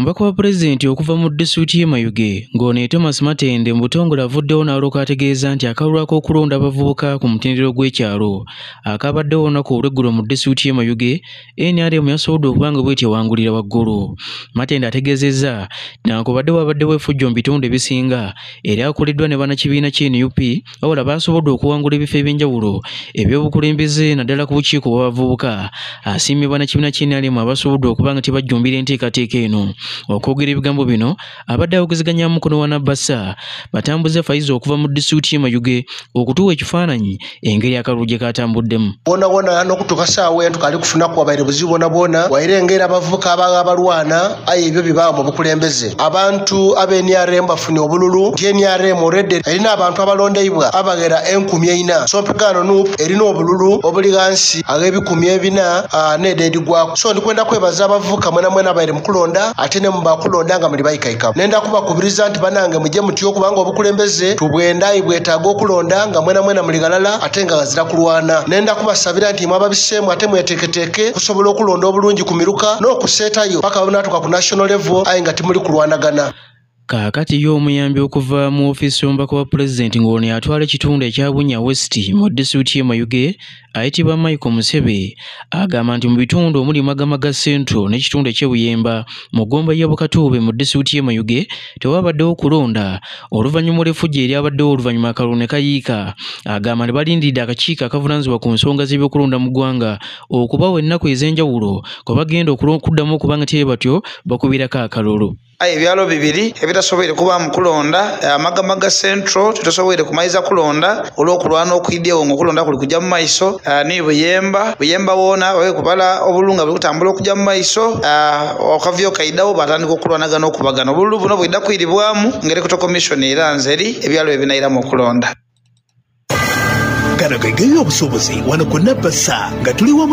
Omubaka wa pulezidenti okuva mu disitulikiti y'e Mayuge ng'ono ye Thomas Matende mu butongole avuddewo n'alyoka ategeeza nti akalulu ak'okulonda abavubuka ku mutendera gw'ekyalo akabaddewo olunaku olw'eggulo mu disitulikiti y'e Mayuge NRM yasobodde okuba nga bw'etyo ewangulira waggulu. Matende ategeezezza newankubadde wabaddewo effujjo mu bitundu ebisinga eryakoleddwa ne bannakibiina ki NUP, wabula baasobodde okuwangula ebifo eby'enjawulo eby'obukulembeze naddala ku bukiiko bw'abavubuka. Asiimye bannakibiina ki NRM abasobodde okuba nga tebajjumbira enteekateeka eno. Okwogera ebigambo bino abadde awogezeganya mukono wa Nabbasa batambuze Faiza okuva mu disitulikiti y'e Mayuge okutuwa ekifaananyi engeri akalulu gye katambuddemu. Wona wona n'okutuuka ssaawa eno tukaali kufunaku wabaire buzibu bwona bwona, waire engeri abavubuka abalwana aye ebyo bibaawo mu bukulembeze. Abantu ab'e NRM bafunye obululu nti NRM already erina abantu abalondeibwa abaghera 4,000, so mpigano NUP erina obululu obuli ghansi ag'ebikumbi 4 n'eda edigwako. So ndikwenda kwebaza abavubuka mwena mwena abaire mu kulonda ate ne mubakulonda nga muli bayikaika. Nenda kubakubiriza nti banange mujje mutyo kubanga obukulembeze tubwenda bwetaaga okulonda nga mwena mwena muli galala ate nga ghazira kulwana. Nenda kubasabira nti mwe ababiseemu ate mweteeketeeke kusobola okulonda obulungi ku miruka n'okuseetayo paka bwe ku national level aye nga timuli kulwanagana. Kaakati ye omuyambi okuva mu ofiisi y'omubaka wa pulezidenti ng'ono yatwala ekitundu ekya Bunya West mu disitulikiti y'e Mayuge ayitibwa Michael Musebe agamba nti mu bitundu omuli Magamaga Central n'ekitundu eky'e Buyemba mu ggomba y'e Bukatuube mu disitulikiti y'e Mayuge tewabaddewo kulonda oluvannyuma lw'effujjo eryabaddewo oluvannyuma akalulu ne kayiika. Agamba nti balindiridde akakiiko akavunaanyizibwa ku nsonga z'ebyokulonda mu ggwanga okubawa ennaku ez'enjawulo kwe bagenda okuddamu okuba nga tebe batyo bakubirako akalulu. Aye ebyalo bibiri ebitasoboire kuba mu kulonda, Magamaga Central tutasoboire kumaiza kulonda olw'okulwana okwidyewo ng'okulonda kuli kujja mu maiso, ni Buyemba, Buyemba woona babe kubala obululu nga buli kutambula okujja mu maiso, okavyo kaidawo batandika okulwanagana okubagana. Obululu buno bwidda kwiribwamu ng'Electoral Commission era nzeri ebyalo ebinairamu okulonda. Gano ge geyo obusuubuzi wano ku Nabbasa nga tuli wamu.